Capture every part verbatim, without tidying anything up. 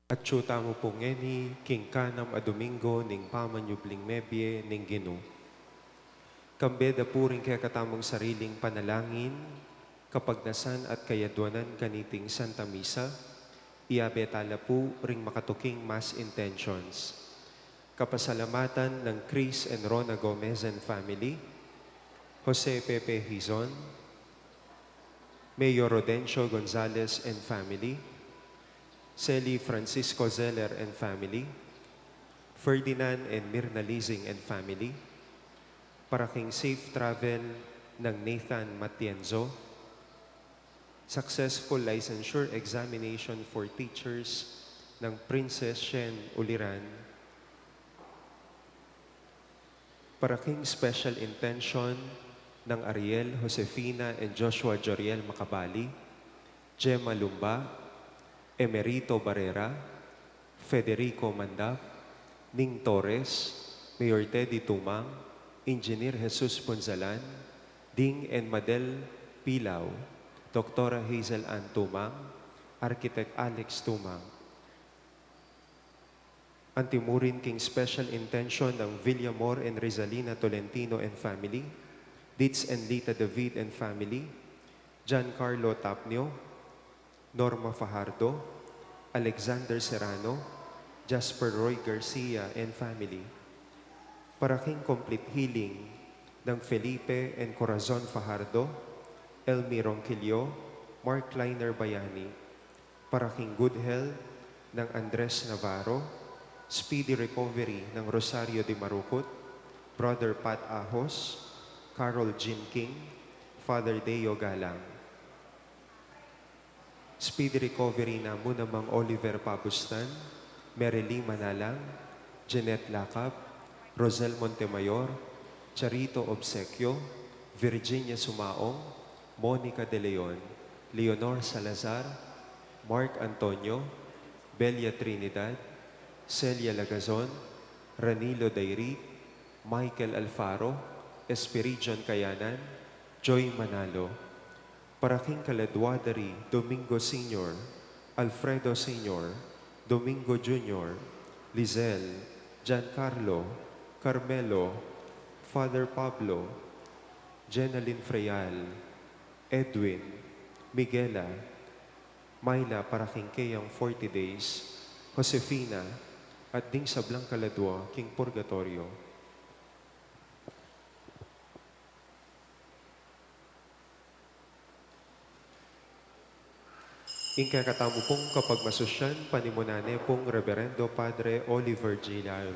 Atyu tamu pu ngeni king kanam a Domingo ning pamanyubling mebie ning Ginu. Kambe da pu ring kekatamung sariling panalangin, kapagnasan at kayadwanan kaniting Santa Misa, iabe tala pu ring makatuking Mass intentions. Kapasalamatan nang Chris and Rona Gomez and family, Jose Pepe Hizon, Mayor Rodencio Gonzalez and family, Sally Francisco Zeller and family, Ferdinand and Mirna Lizing and family, para king safe travel nang Nathan Matienzo, successful licensure examination for teachers nang Princess Shen Uliran, para king special intention nang Ariel, Josefina, and Joshua Joriel Macabali, Gemma Lumba, Emerito Barrera, Federico Mandap, Ning Torres, Mayor Teddy Tumang, Engineer Jesus Punzalan, Ding and Madel Pilao, Doktora Hazel Ann Tumang, Architect Alex Tumang. Antimurin king special intention nang Villamor and Rizalina Tolentino and family, Ditz and Lita David and family, Giancarlo Tapnio, Norma Fajardo, Alexander Serrano, Jasper Roy Garcia and family. Para king complete healing nang Felipe and Corazon Fajardo, Elmi Ronquillo, Mark Liner Bayani. Para king good health nang Andres Navarro, speedy recovery nang Rosario Di Marucut, Brother Pat Ahos, Carol Jean King, Father Deo Galang. Speedy recovery namu nang Mang Oliver Pabustan, Mary Lee Manalang, Jeanette Lacap, Rosel Montemayor, Charito Obsequio, Virginia Sumaong, Monica De Leon, Leonor Salazar, Mark Antonio, Belia Trinidad, Celia Lagazon, Ranilo Dairit, Michael Alfaro, Espiridion Kayanan, Joy Manalo. Para king kaladua da ri Domingo Senior, Alfredo Senior, Domingo Junior, Lizelle, Giancarlo, Carmelo, Father Pablo, Jenalyn Freal, Edwin, Miguela, Myla para king keyang forty days, Josefina, at ding sablang kaladua king purgatoryo. Ing kekatamu pung kapagmasusyan, panimunan ne pung Reverendo Padre Oliver G. Layo.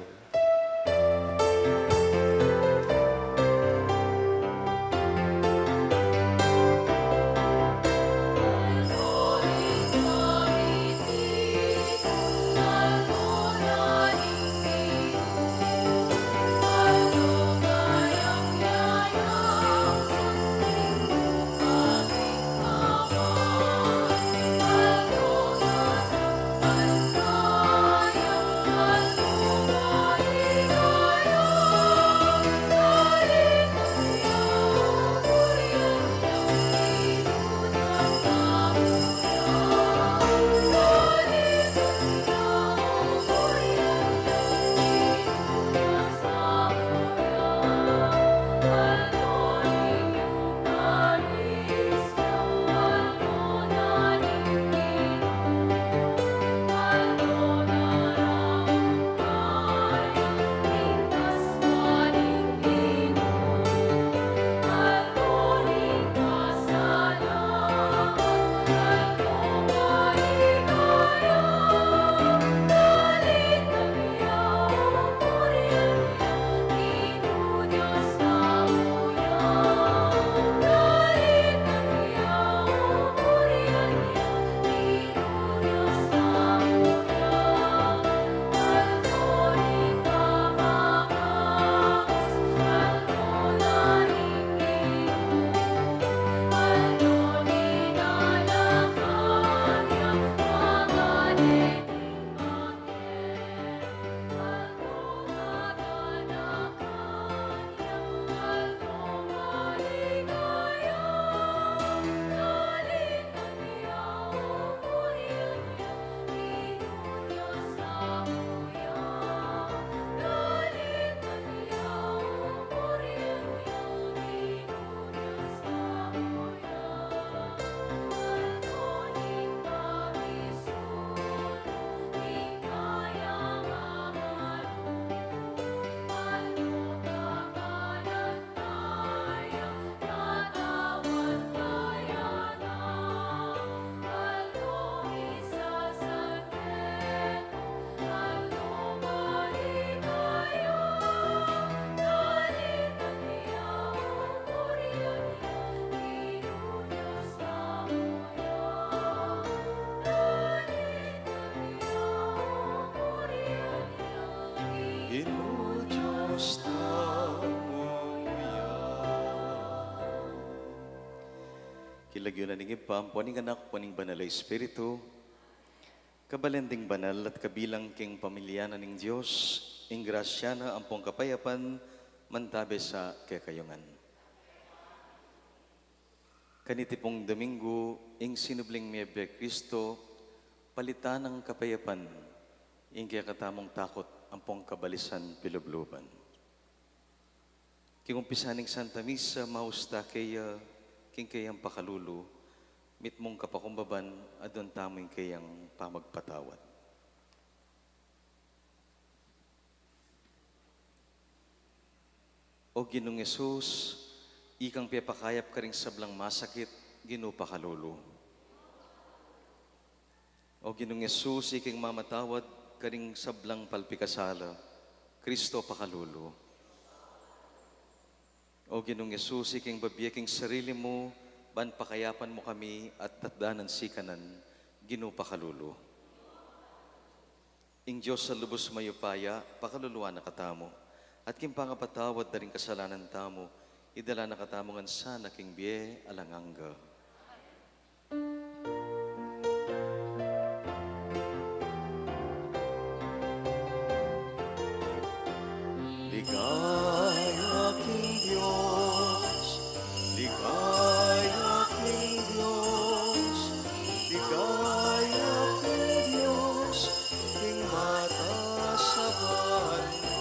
Lagyu na ning Ibpa, ampon ning Anak, ampon ning Banal a Espiritu. Kabalen ding banal at kabilang king pamilya na ning Dios, ing grasya na ampon kapayapan, mantabe sa kekayu ngan. Kaniti pung Domingo, ing sinubling mebie Kristo, palitan nang kapayapan, ing kekatamung takut ampon kabalisan pilubluban. King umpisa ning Santa Misa, maus ta keya, king keyang pakalulu, mitmung kapakumbaban, adwan tamu ing keyang pamagpatawad. O Ginung Jesus, ikang pepakayap karing sablang masakit, Ginu pakalulu. O Ginung Jesus, ikang mamatawad karing sablang palpikasala, Kristo pakalulu. O Ginung Jesus, ikang babie king sarili mu, ban pakayapan mu kami at tatdanan sikanan, Ginu pakalulu. Ing Dios a lubus mayupaya, pakaluluan na katamu. At king pangapatawad da ring kasalanan tamu, idala na katamu ngan sana king bie alang angga. Ligaya king Dios, ligaya king Dios, ligaya king Dios, king matas a banua.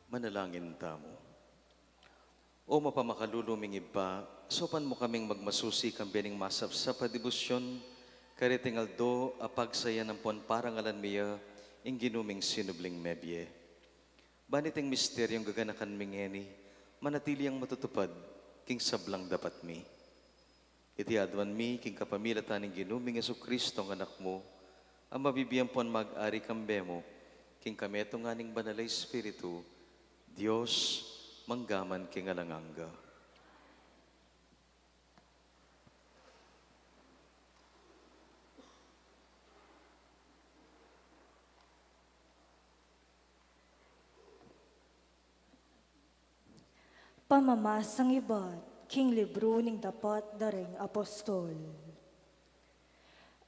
Manalangin tamu. O mapamakalulu ming Ibpa, saupan mu kaming magmasusi kambe ning masapsap a debosyon, kareting aldo a pagsayan ampon parangalan mi ya ing Ginu ming sinubling mebie. Ban iting misteryung gaganakan mi ngeni, manatili yang matutupad king sablang dapat mi. Iti aduan mi king kapamilatan ning Ginu ming Jesucristo a Anak mu, a mabibie ampon mag-ari kambe mu, king kametungan ning Banal a Espiritu, Dios, mangga man king alang angga. Pamamasang ibat king libru ning Dapat da ring Apostol.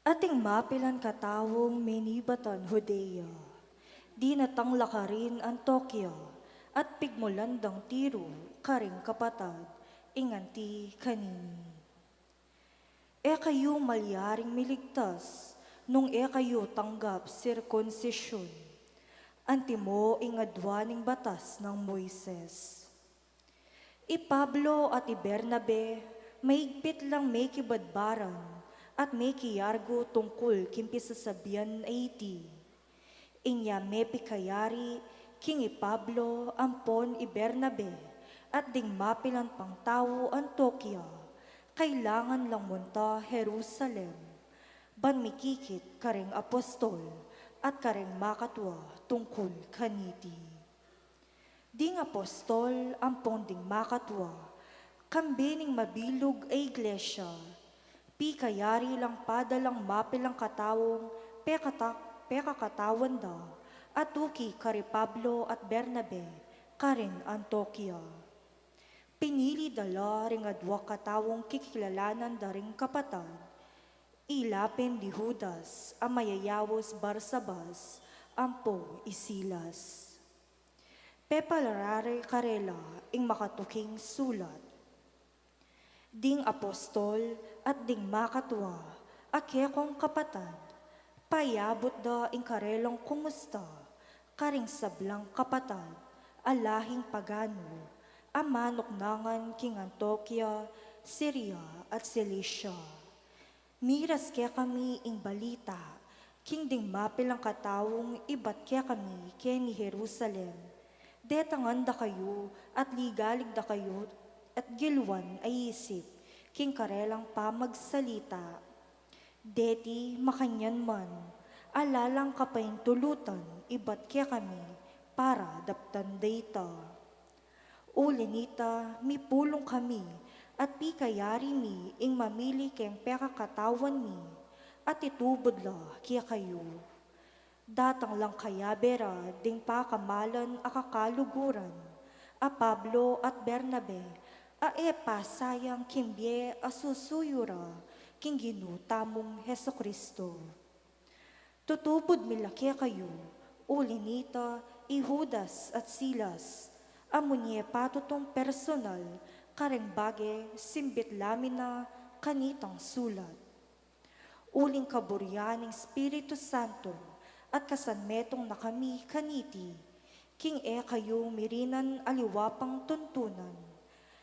Ating mapilan kataung menibatan Judea, dinatang la karin Antiokia, at pigmulan dang tiru karing kapatad, inganti kanini, "E kayu malyaring miligtas nung e kayu tanggap sirkunsisyun, antimo ing aduan ning batas nang Moises." I Pablo at i Bernabe maigpit lang mekibadbaran at mekiyargu tungkul king pisasabian a iti. Inya mepikayari king i Pablo ampon i Bernabe at ding mapilan pang tau Antiokia, kailangan lang munta Jerusalem, Ban mikikit kareng apostol at kareng makatua tungkul kaniti. Ding apostol ampong ding makatua, kambe ning mabilug a iglesia, pikayari lang padalang mapilang kataung pekata-, pekakatawan da, atuki kari Pablo at Bernabe karin Antiokia. Pinili da la ring adua kataung kikilalanan da ring kapatad, ila pin di Judas a mayayaus Barsabas ampo i Silas. Pepalarare karela ing makatuking sulat. Ding apostol at ding makatua a kekong kapatad, payabut da ing karelang kumusta karing sablang kapatad a lahing pagano a manuknangan king Antiokia, Siria at Cilicia. Miras kekami ing balita king ding mapilang kataung ibat kekami keni Jerusalem. Detangan da kayu at ligalig da kayu at giluan a isip king karelang pamagsalita. Deti makanyan man, ala lang kapaintulutan ibat kekami para daptan da ita. Uli nita, mipulung kami at pikayari mi ing mamili keng pekakatawan mi at itubud la kekayu. Datang lang kayabe ra ding pakamalan a kakaluguran a Pablo at Bernabe a e pasayang king bie a susuyu ra king Ginu tamung Jesucristo. Tutubud mi la kekayu, uli nita i Judas at Silas, a munye patutung personal kareng bage simbit la mi na kanitang sulat. Uling kaburian ning Espiritu Santo at kasanmetung na kami kaniti, king e kayu mirinan aliwa pang tuntunan,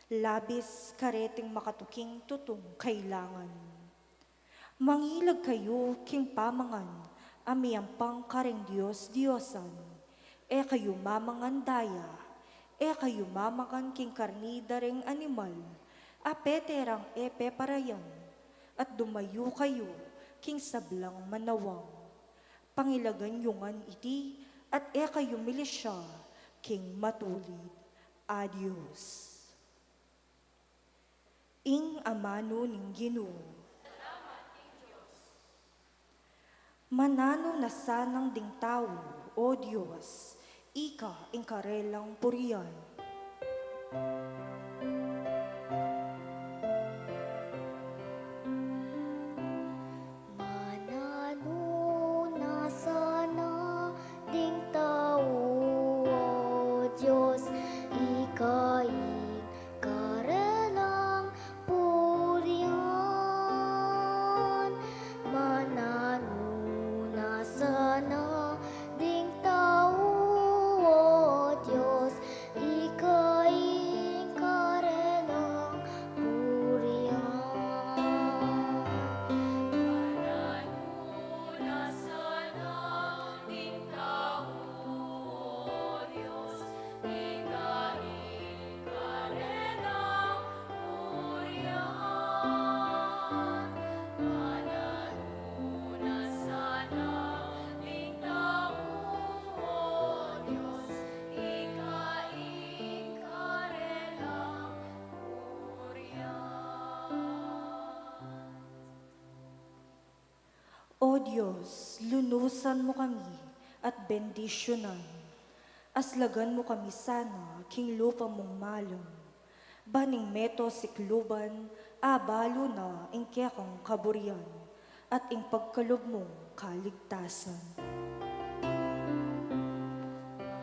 labis kareting makatuking tutung kailangan. Mangilag kayu king pamangan a miyampang karing dios-diosan. E kayu mamangan daya, e kayu mamangan king karni da ring animal a pete rang e peparayan, at dumayu kayu king sablang manawang. Pangilagan yu ngan iti at e kayu milisya king matulid a dios. Ing amanu ning Ginu. Mananu na sanang ding tau, O Dios, ika ing karelang purian. Mananu na sana ding tau, O Dios, ika ing karelang purian. Mananu na sana ding tau, O Dios, ika ing karelang purian. Mananu na sana ding tau, O Dios, ika ing karelang purian. Mananu na sana ding tau, O Dios, ika ing karelang purian. O Dios, lunusan mu kami at bendisyunan. Aslagan mu kami sana king lupa mung malum. Ban ing meto sikluban, abalu na ing kekang kaburian at ing pagkalub mung kaligtasan.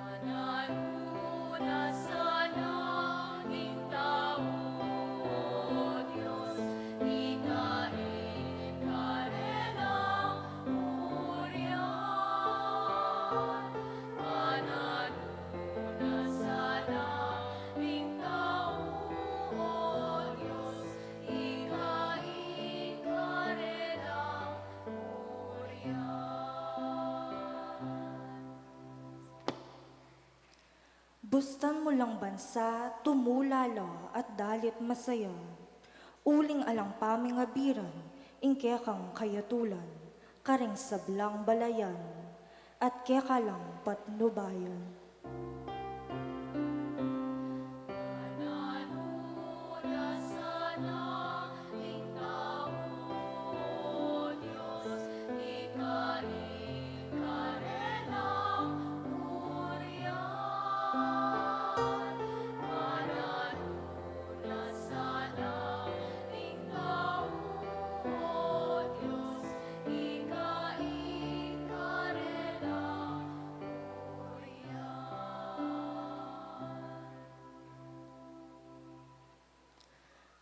Mananu na sana ding tau, O Dios, ika ing karelang purian. Mananu na sana ding tau, O Dios, ika ing karelang purian. Bustan mu lang bansa, tumula la at dalit masaya. Uling alang pamingabiran ing kekang kayatulan. karing sablang balayan, at keka lang patnubayan.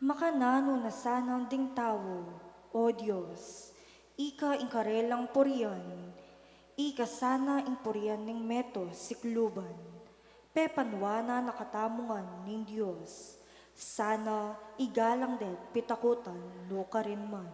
Makananu na sana ding tau, O Dios, ika ing karelang purian, ika sana ing purian ning meto sikluban, pepanuan na katamu ngan ning Dios, sana igalang de't pitakutan no karin man.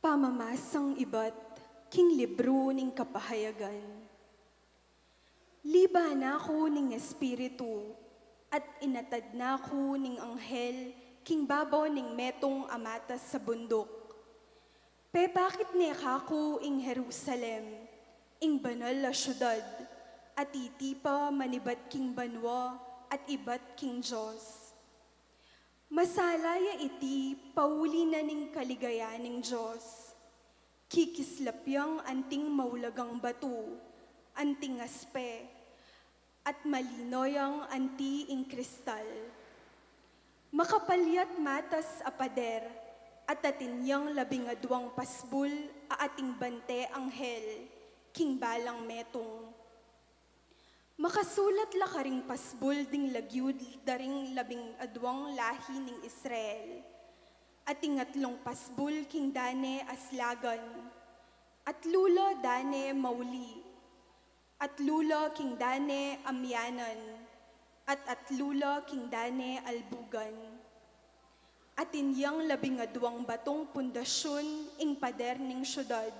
Pamamasang ibat king libru ning Kapahayagan. Liba na ku ning Espiritu, at inatad na ku ning anghel king babo ning metung a matas a bunduk. Pepakit ne kaku ing Jerusalem, ing banal a siudad, a titipa manibat king banua at ibat king Dios. Masala ya iti pauli na ning kaligayan ning Dios. Kikislap yang anting maulagang batu, anting aspe, at malino yang anti ing kristal. Makapal ya't matas a pader, at atin yang labing aduang pasbul a ating bante anghel king balang metung. Makasulat la karing pasbul ding lagyu da ring labing aduang lahi ning Israel. Ating atlung pasbul king dane aslagan, atlu la dane mauli, atlu la king dane amyanan, at atlu la king dane albugan. Atin yang labing aduang batung pundasyun ing pader ning siudad,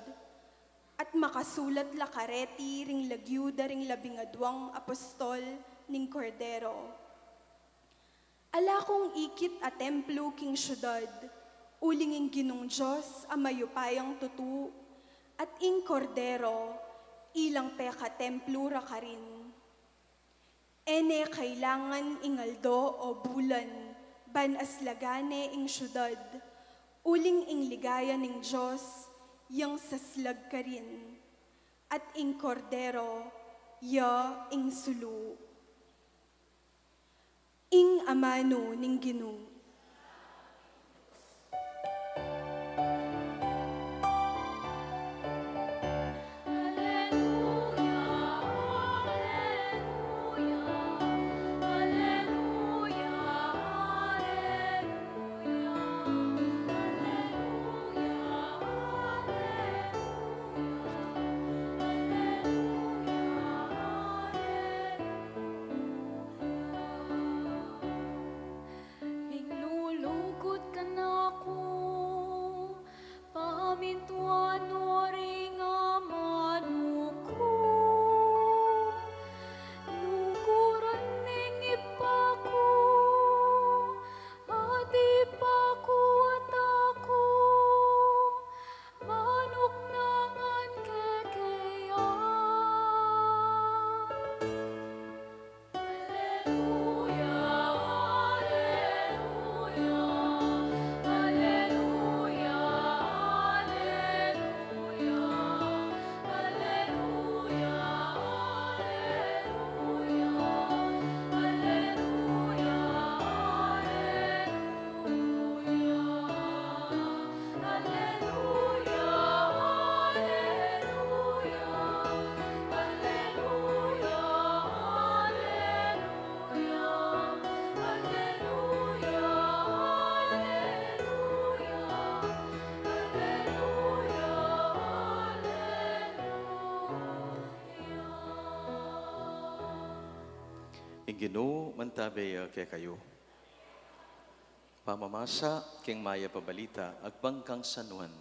at makasulat la kareti ring lagyu da ring labing aduang apostol ning Kordero. Ala kung ikit a templu king siudad, uling ing Ginung Dios a mayupayang tutu, at ing Kordero, ilang pekatemplu ra karin. E ne kailangan ing aldo o bulan ban aslagan ne ing siudad, uling ing ligaya ning Dios yang saslag karin, at ing Kordero ya ing sulu. Ing amanu ning Ginu. Ing Ginu mantabe ya kekayu. Pamamasa king Mayap a Balita agpang kang San Juan.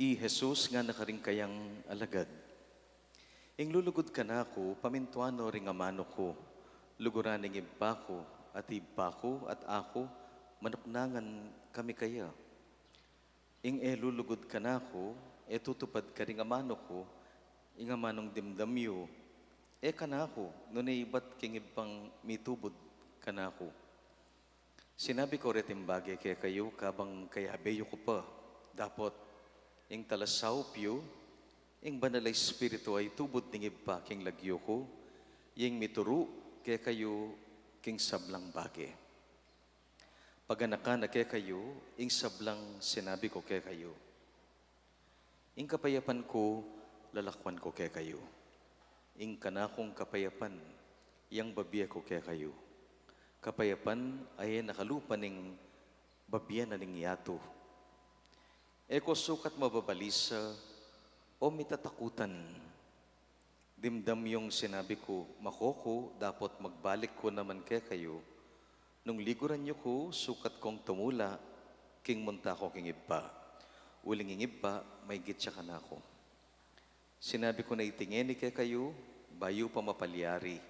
I Jesus ngana karing kayang alagad, "Ing lulugud kanaku, pamintuan no ring amanu ku, luguran ing Ibpa ku, at Ibpa ku at aku, manuknangan kami kaya. Ing e lulugud kanaku, e tutupad karing amanu ku, ing amanung dimdam yu, e kanaku, nune ibat king Ibpang mitubud kanaku." Sinabi ku reting bage kekayu kabang kayabe yu ku pa, dapot ing talasaup yu, ing Banal a Espiritu a itubud ning Ibpa king lagyu ku, ya ing mituru kekayu king sablang bage. Paganakan na kekayu ing sablang sinabi ku kekayu. Ing kapayapan ku, lalakwan ku kekayu. Ing kanakung kapayapan, yang babie ku kekayu. Kapayapan a e na kalupa ning babie na ning yatu. E ku sukat mababalisa o mitatakutan. Dimdam yung sinabi ku, mako ku, dapot magbalik ku naman kekayu, nung liguran yu ku, sukat kung tumula king munta ku king Ibpa. Uling ing Ibpa, maigit ya kanaku. Sinabi ku na iti ngeni kekayu, bayu pa mapalyari,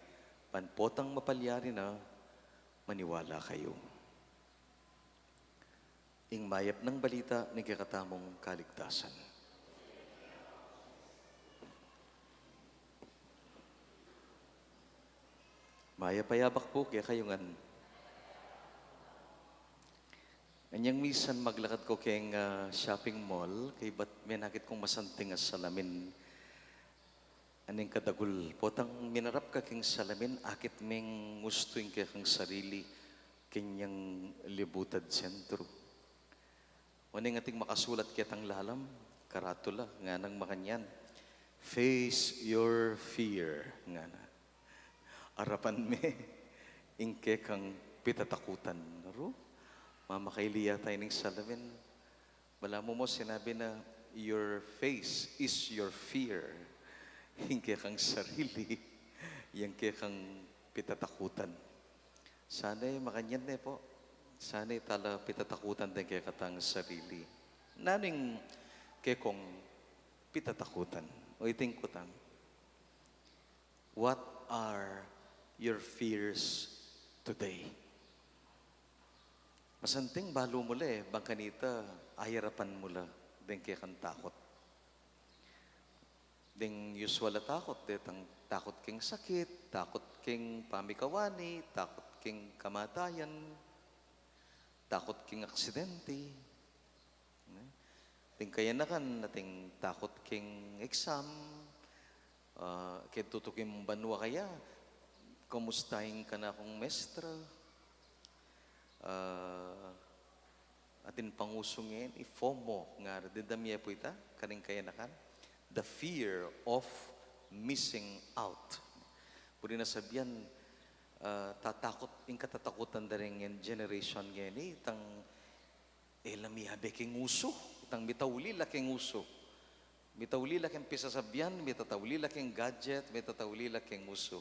ban potang mapalyari na, maniwala kayu. Ing mayap nang balita ning kekatamung kaligtasan. Mayap a yabak pu kekayu ngan. Anyang misan maglakad ku keng, ah, shopping mall, kaybat menakit kung masanting a salamin. Aning kadagul, potang minarap ka keng salamin, akit meng ustu ing kekang sarili, kenyang libutad sentru. Uling ating makasulat ketang lalam, karatula, nganang makanyan, "Face your fear," ngana. Arapan me ing kekang pitatakutan. Ru, mamakaili yata ining salamin. Balamu mo sinabi na, "Your face is your fear." Ing kekang sarili, yang kekang pitatakutan. Sana makanyan ne pu. Sana tala pitatakutan deng kekatang sarili. Nanu ing kekong pitatakutan? O iting kutang, what are your fears today? Masanting balu mu la e, bang kanita ayarapan mu la deng kekang takut. Deng usual a takut, detang takut keng sakit, takut keng pamikawani, takut keng kamatayan, takut keng aksidente. Ne? Deng kayanakan, ating takut keng exam, ah, keng tutuking banua kaya, kumusta ing kanakung mestra? Ah, atin pang usu ngeni, FOMO, nga, dimdam ye pu ita, karing kayanakan, the fear of missing out. Buri na sabian, ah, tatakut, ing katatakutan da ring generation ngeni, itang e la miyabe keng usu, itang mitauli la keng usu. Mitauli la keng pisasabian, mitatauli la keng gadget, mitatauli la keng usu.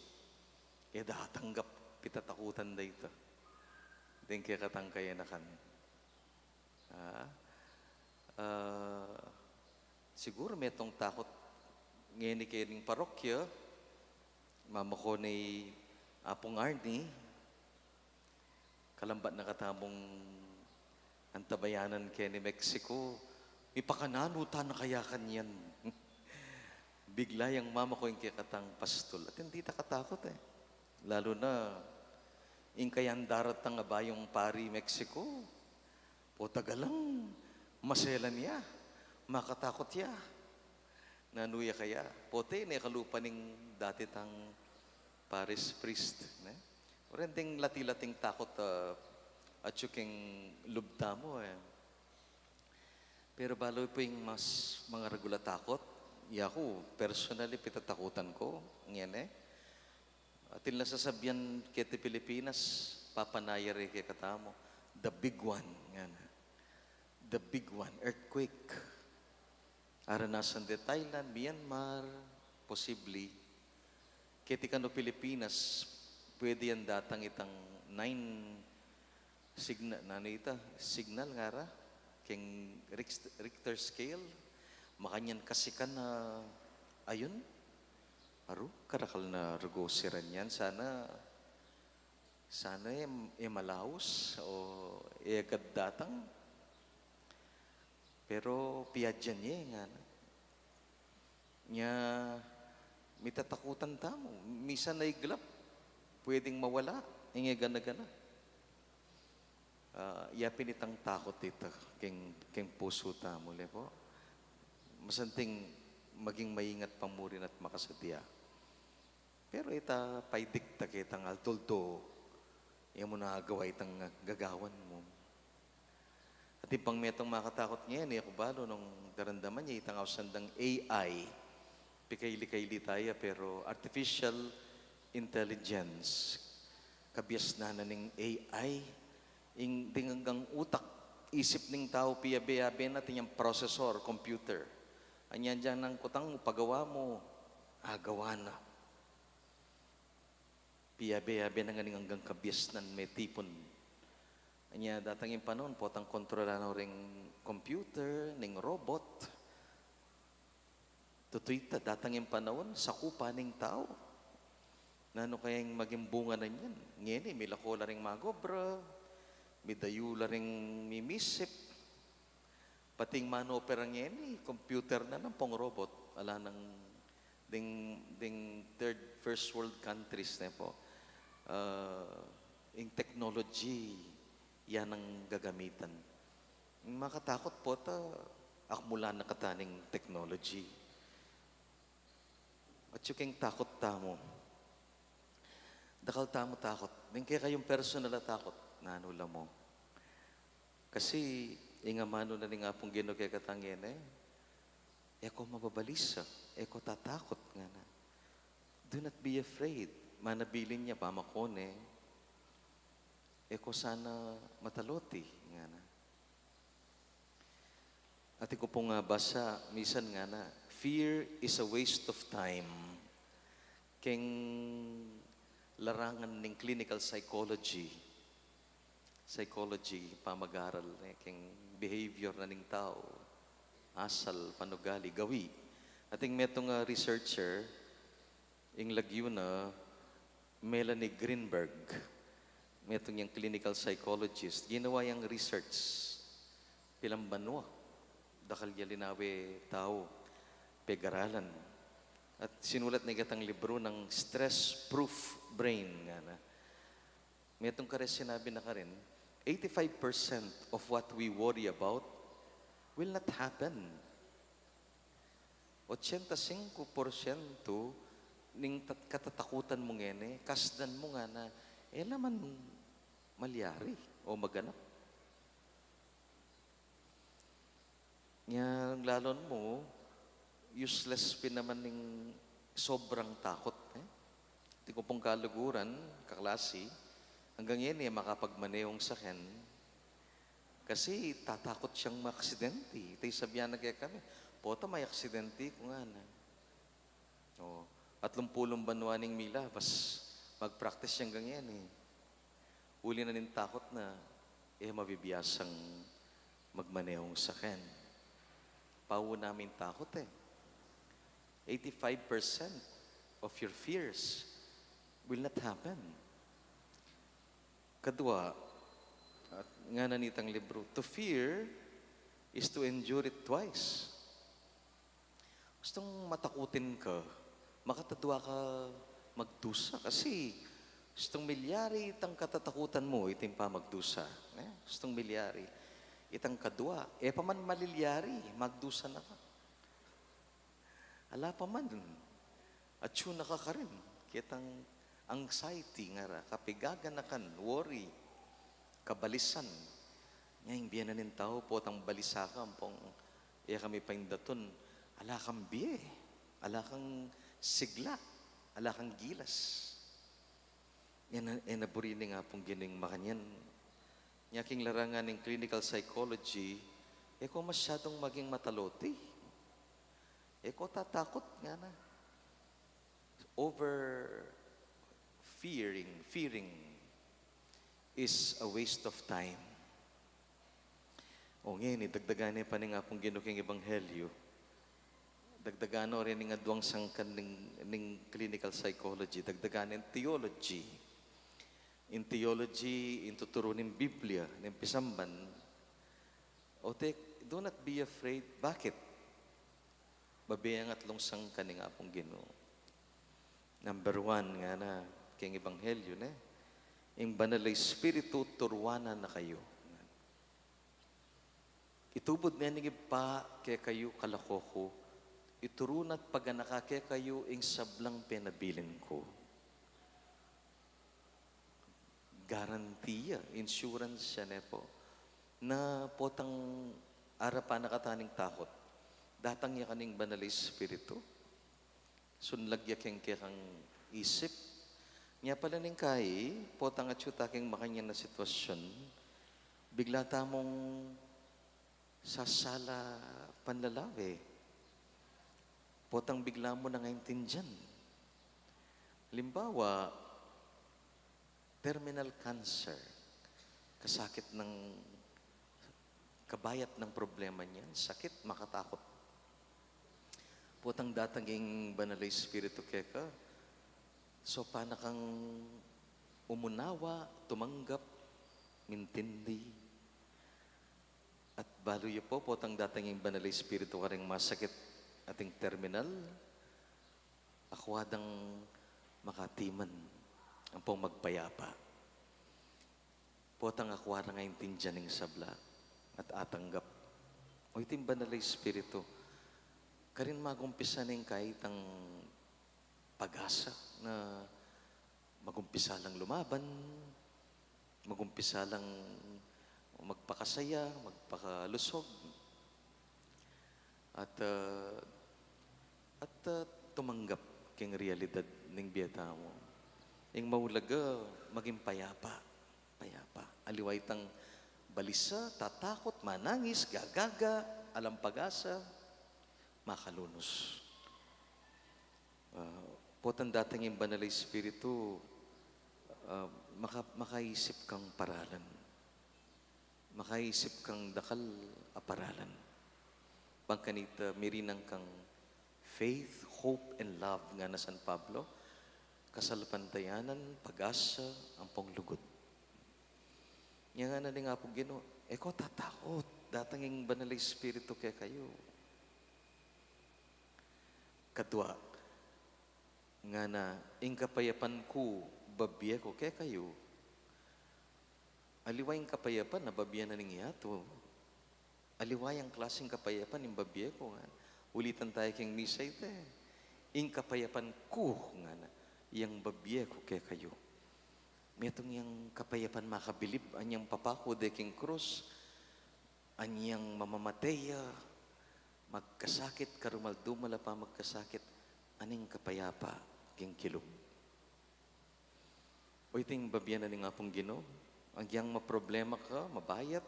E da atanggap pitatakutan da ita deng kekatang kayanakan. Ah, ah, siguru metung takut ngeni keni king parokya, mama ko ni Apung Arnie, kalambat na katamung antabayanan keni Mexico, mipakananu tana kaya kanyan? Bigla yang mama ko ing kekatang pastul. Atin dita katakut e. Lalu na, ing kayang daratang a bayung pari Mexico, pota galang maselan ya, makatakut ya. Nanu ya kaya? Pota e ne kalupa ning dati tang parish priest, ne? Uring deng lati-lating takut, ah, atyu keng lub tamu e. Pero balu pu ing mas mangaragul a takut, yaku, personally, pitatakutan ku ngeni. Atin lang sasabian keti Pilipinas, papanaya re kekatamu, the big one, ngana. The big one, earthquake. Aranasan de Thailand, Myanmar, posible. Keti kanu Pilipinas, pwede yang datang itang nine signa-, nanu ita? Signal ngara? Keng Richt-, Richter scale? Makanyan kasikan a ayun? Aru, karakal na rugu siran yan. Sana, sana e, e malaus o e agad datang. Pero piadyan ye, ngana. Nya, mitatakutan tamu. Misan a iglap, pwedeng mawala, ing e gana-gana. Ah, ya pin itang takut ita keng, keng pusu tamu, le pu. Masanting maging maingat pa mu rin at makasadia. Pero ita paidikta ketang altuldo, e mu na agawa itang gagawan mu. Atin pang metung makatakut ngeni, e ku balu nung daramdaman ye itang ausan dang A I, pikaili-kaili taya, pero artificial intelligence, kabiasnan na ning A I, ing ding anggang utak, isip ning tau, piyabe-yabe na, atin yang processor, computer. Anyan dyan nang kutang mu, pagawa mu, agawa na. Piyabe-yabe na ngan ing anggang kabiasnan metipun. Anya datang ing panaun, potang kontrolan na ring computer, ning robot. Tutu ita, datang ing panaun, sakupan ning tau. Nanu kaya ing maging bunga na niyan? Ngeni, milako la ring magobra, midayu la ring mimisip. Pati ing manopera ngeni, computer na, ampong robot. Ala nang ding, ding third, first world countries, ne pu. Ah, ing technology, yan ang gagamitan. Ing makatakut pota, akmulan na kata ning technology. Atyu keng takut tamu. Dakal tamu takut. Ning kekayung personal a takut, nanu la mu? Kasi ing amanu na ning Apung Ginu kekatang ngeni, e ko mababalisa, e ko tatakut, ngana. Do not be afraid. Manabilin ya, pamakone. E ko sana mataloti, ngana. Atin ku pung, ah, basa, misan ngana, "Fear is a waste of time." Keng larangan ning clinical psychology. Psychology, pamag-aral, eh, keng behavior na ning tau. Asal, panugali, gawi. Atin metung, ah, researcher, ing lagyu na, Melanie Greenberg. Metung yang clinical psychologist. Ginawa yang research. Pilan banua. Dakal ya linawe tau. Pegaralan. At sinulat na ing katang libru nang Stress Proof Brain, ngana. Metung kare sinabi na karin, eighty-five percent of what we worry about will not happen. Ochenta singku porsyento ning tat-, katatakutan mu ngeni, kasdan mu ngana, e la man malyari o maganap. Nya, lalu mu, useless pin naman ning sobrang takut, eh. Atin ku pung kaluguran, kaklasi, anggang ngeni, e makapagmanehung saken. Kasi tatakut yang maaksidente. Ita ing sabian na kekami, "Pota, may aksidente ku," ngana. O, atlumpulung banua ning milabas, mag-practice yang ganyan, eh. Uli na ning takut na, e mabibiasang magmanehung saken. Pauna mu ing takut, eh. Eighty-five percent of your fears will not happen. Kadua, at ngana nitang libru, "To fear is to endure it twice." Gustung matakutin ka, makatadua ka magdusa kasi gustung milyari itang katatakutan mu, iti ing pamagdusa. Eh? Gustung milyari. Itang kadua, e pa man malilyari, magdusa na ka. Ala pa man, atyu na ka karin. Ketang anxiety ngara, kapigaganakan, worry, kabalisan. Nya ing bie na ning tau, potang balisa ka, ampong e ka mipaindatun, ala kang bie, ala kang sigla, ala kang gilas. Yan, e na buri ning Apung Ginu ing makanyan. Nya king larangan ning clinical psychology, e ko masyadong maging matalote. E ko tatakot ngana. Over fearing, fearing is a waste of time. O ngeni, dagdagan ne pa ning Apung Ginu king ebanghelyo. Dagdagan no rin ning aduang sangkan ning, ning clinical psychology. Dagdagan ne ing theology. Ing theology, ing tuturu ning Biblia, ning pisamban. O te, do not be afraid. Bakit? Babie yang atlung sangkan ning Apung Ginu. Number one ngana, king ebanghelyo, ne? Ing Banal a Espiritu, turuanan na kayu. Itubud ne ning Ibpa kekayu kalako ku, ituru na at paganaka kekayu ing sablang penabilin ku. Garantiya, insurance ya ne po. Na potang arapan na kata ning takot, datang ya ka ning Banal a Espiritu. Sunlag ya king kekang isip. Nya pala ning kai, potang atyu ta king makanyan a sitwasyun, bigla tamung sasala panlalawe. Potang bigla mu nang aintindian. Halimbawa, terminal cancer. Kasakit ng, kabayat ng problema niyan, sakit, makatakot. Potang datang ing Banal a Espiritu keka, so pana kang umunawa, tumanggap, mintindi. At balu yu po, potang datang ing Banal a Espiritu karing masakit ating terminal, akwa dang makatiman ampong magpayapa. Potang akwa dang aintindian ing sabla at atanggap. O iting Banal a Espiritu, karin magumpisa ning kaitang pag-asa na magumpisa lang lumaban, magumpisa lang magpakasaya, magpakalusog, at, ah, at, ah, tumanggap king realidad ning bie tamu. Ing maulaga, maging payapa, payapa. Aliwa itang balisa, tatakot, manangis, gagaga, alang pag-asa, makalunus. Ah, potang datang ing Banal a Espiritu, ah, maka-, makaisip kang paralan. Makaisip kang dakal a paralan. Bang kanita, mirinang kang faith, hope, and love, ngana San Pablo, kasalpantayanan, pag-asa, ampong lugud. Nya ngana ning Apung Ginu, e ko tatakot, datang ing Banal a Espiritu kekayu. Kadua, ngana, ing kapayapan ku, babie ku kekayu. Aliwa ing kapayapan a babie na ning yatu. Aliwa yang klaseng kapayapan ing babie ku, ngana. Ulitan taya king misa ita, e. Ing kapayapan ku, ngana, yang babie ku kekayu. Metung yang kapayapan makabilib, anyang papaku de king krus, anyang mamamate ya, magkasakit, karumal-dumal a pamagkasakit, aning kapayapa king kilub. O iting babie na ning Apung Ginu, agyang maproblema ka, mabayat,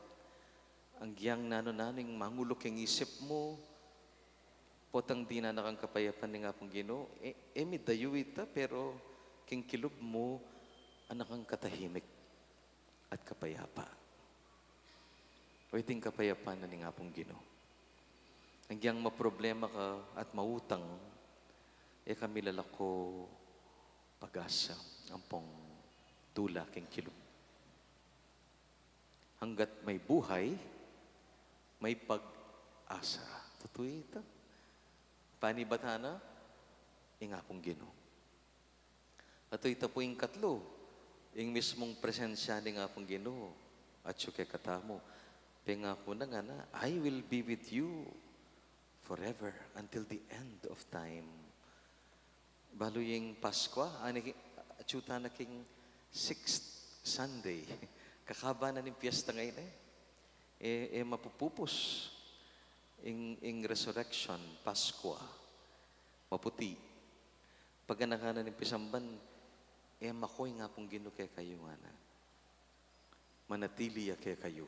agyang nanu-nanu ing mangulu king isip mu, potang dinan na kang kapayapan ning Apung Ginu, e, e midayu ita, pero king kilub mu, anak kang katahimik at kapayapa. O iting kapayapan na ning Apung Ginu. Agyang maproblema ka at mautang, e ka milalako pag-asa, ampong tula king kilub. Hanggat may buhay, may pag-asa. Tutu ita. Panibatan na, ing Apung Ginu. At ita pu ing katlu, ing mismung presensya ning Apung Ginu atyu kekatamu. Pengaku na ngana, "I will be with you forever until the end of time." Balu ing Paskwa, ani ki-, atyu ta na king sixth Sunday. Kakaba na ning piyesta ngeni, e. E, e mapupupus ing, ing resurrection, Paskwa. Maputi. Paganakan na ning pisamban, E mako ing Apung Ginu kekayu, ngana. Manatili ya kekayu.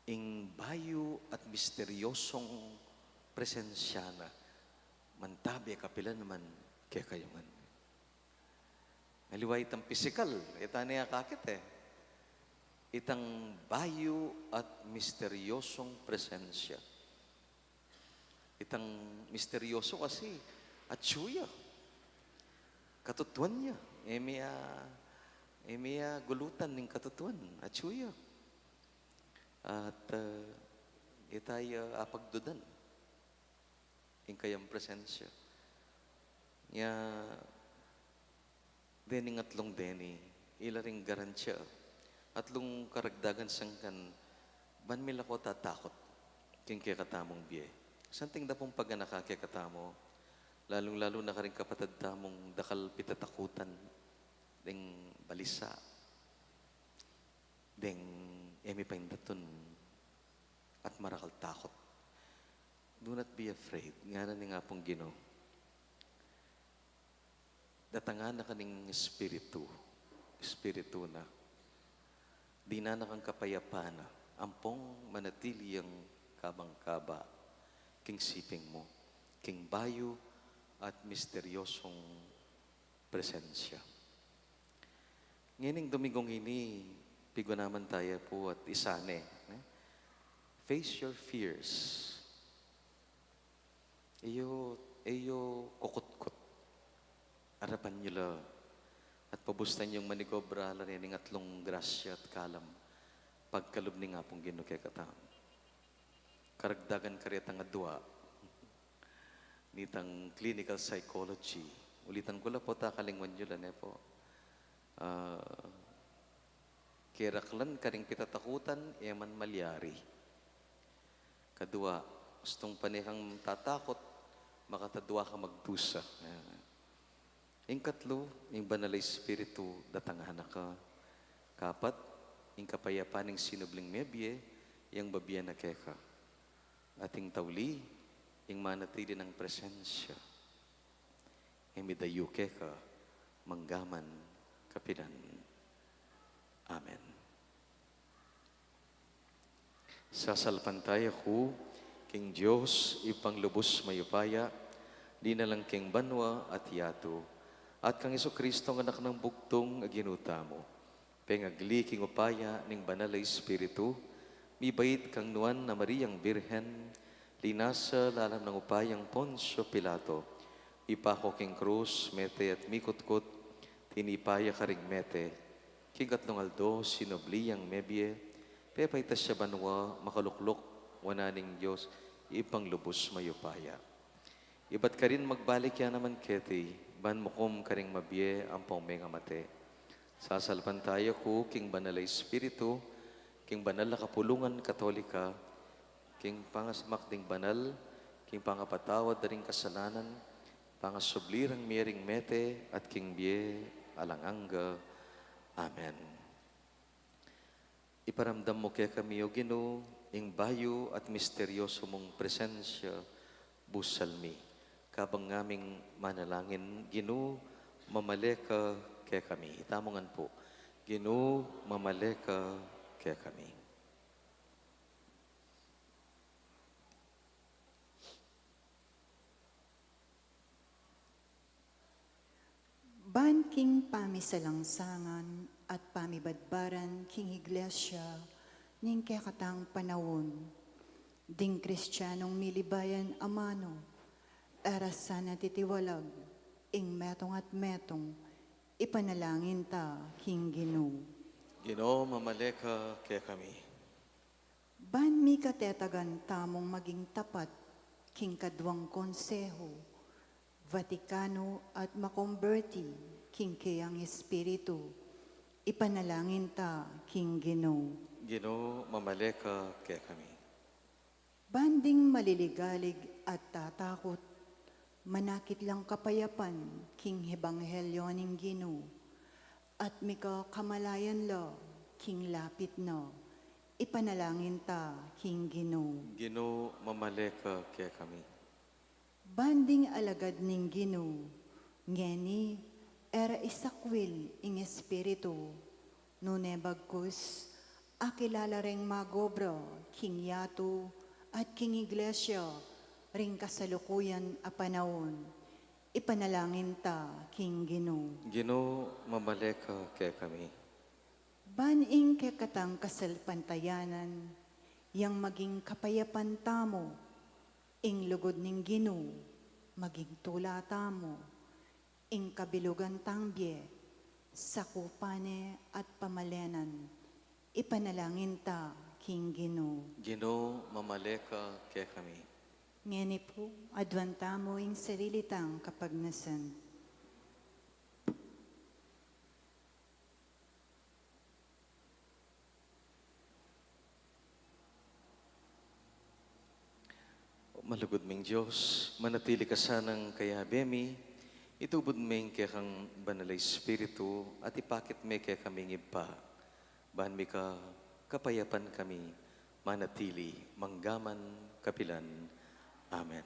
Ing bayu at misteryosong presensya na, mantabe kapilan man kekayu ngan. Aliwa itang pisikal, e ta ne akakit e. Itang bayu at misteryosong presensya. Itang misteryoso kasi, atyu ya. Katutuan ya. E mi a, e mi a gulutan ning katutuan. Atyu ya. At, ah, e ta ya apagdudan ing kayang presensya. Nya, dening atlung deni, ila ring garantiya, atlung karagdagan sangkan ban milako tatakut king kekatamung bie. Santing da pung paganaka kekatamu, lalung-lalu na karing kapatad tamung dakal pitatakutan deng balisa, deng e mi paindatun at marakal takut. Do not be afraid, ngana ning Apung Ginu. Datangan na ka ning Espiritu, Espiritu na. Dinan na kang kapayapan na, ampong manatili yang kabang-kaba king siping mu, king bayu at misteryosong presensya. Ngening Domingong ini, pigunaman taya pu at isane, ne? Face your fears. E yu, e yu kukutkut. Arapan yu la. At pabustan yung manigobra la rening atlung grasya at kalam pagkalub ning Apung Ginu kekatamu. Karagdagan karetang adua nitang clinical psychology. Ulitan ku la pu, ta kalingwan yu la ne pu. Ah, keraklan karing pitatakutan, e man malyari. Kadua, ustung pane kang tatakut, makatadua ka magdusa. Ayan. Ing katlu, ing Banal a Espiritu, datangan na ka. Kapat, ing kapayapan ning sinubling mebie, yang babie na keka. At ing tauli, ing manatili nang presensya, e midayu keka manggaman kapilan. Amen. Sasalpantaya ku king Dios, Ibpang lubus mayupaya, dinalang king banua at yatu, at kang Jesucristo, Anak nang bugtung, a Ginu tamu, pengagli king upaya ning Banal a Espiritu, mibait kang Nuan a Mariang Birhen, linasa lalam nang upayang Poncio Pilato, mipako king krus, mete at mikutkut, tinipa ya karing mete, king katlung aldo sinubli yang mebie, pepaitas ya banua, makalukluk wanan ning Dios, Ibpang lubus mayupaya. Ibat karin magbalik ya naman keti, ban mukum karing mabie ampong mengamate. Sasalpantaya ku king Banal a Espiritu, king banal a kapulungan Katolika, king pangasmak ding banal, king pangapatawad da ring kasalanan, pangasubli rang mie ring mete, at king bie alang angga. Amen. Iparamdam mu kekami, O Ginu, ing bayu at misteryoso mung presensya, busal mi. Kabang ngaming manalangin, Ginu, mamale ka kekami. Itamu ngan pu, Ginu, mamale ka kekami. Ban king pamisalangsangan at pamibadbaran king Iglesia ning kekatang panaun, ding Kristianong milibayan amanu, e ra sana titiwalag ing metung at metung, ipanalangin ta king Ginu. Ginu, mamale ka kekami. Ban mikatetagan tamung maging tapat king kaduang konsehu Vatikano at makomberti king keyang espiritu, ipanalangin ta king Ginu. Ginu, mamale ka kekami. Ban ding maliligalig at tatakut, manakit lang kapayapan king ebanghelyo ning Ginu, at mika kamalayan la king lapit na, ipanalangin ta king Ginu. Ginu, mamale ka kekami. Ban ding alagad ning Ginu ngeni E ra isakwil ing Espiritu, nune bagkus akilala reng magobra king yatu at king iglesia ring kasalukuyan a panaun. Ipanalangin ta king Ginu. Ginu, mamale ka kekami. Ban ing kekatang kasalpantayanan yang maging kapayapan tamu, ing lugud ning Ginu maging tula tamu, ing kabilugan tang bie, sakupan ne at pamalenan, ipanalangin ta king Ginu. Ginu, mamale ka kekami. Ngeni pu, aduan tamu ing sarili tang kapagnasan. Malugud ming Dios, manatili ka sanang kayabe mi, itubud ming kekang Banal a Espiritu, at ipakit me kekaming Ibpa, ban mika kapayapan kami, manatili manggaman kapilan. Amen.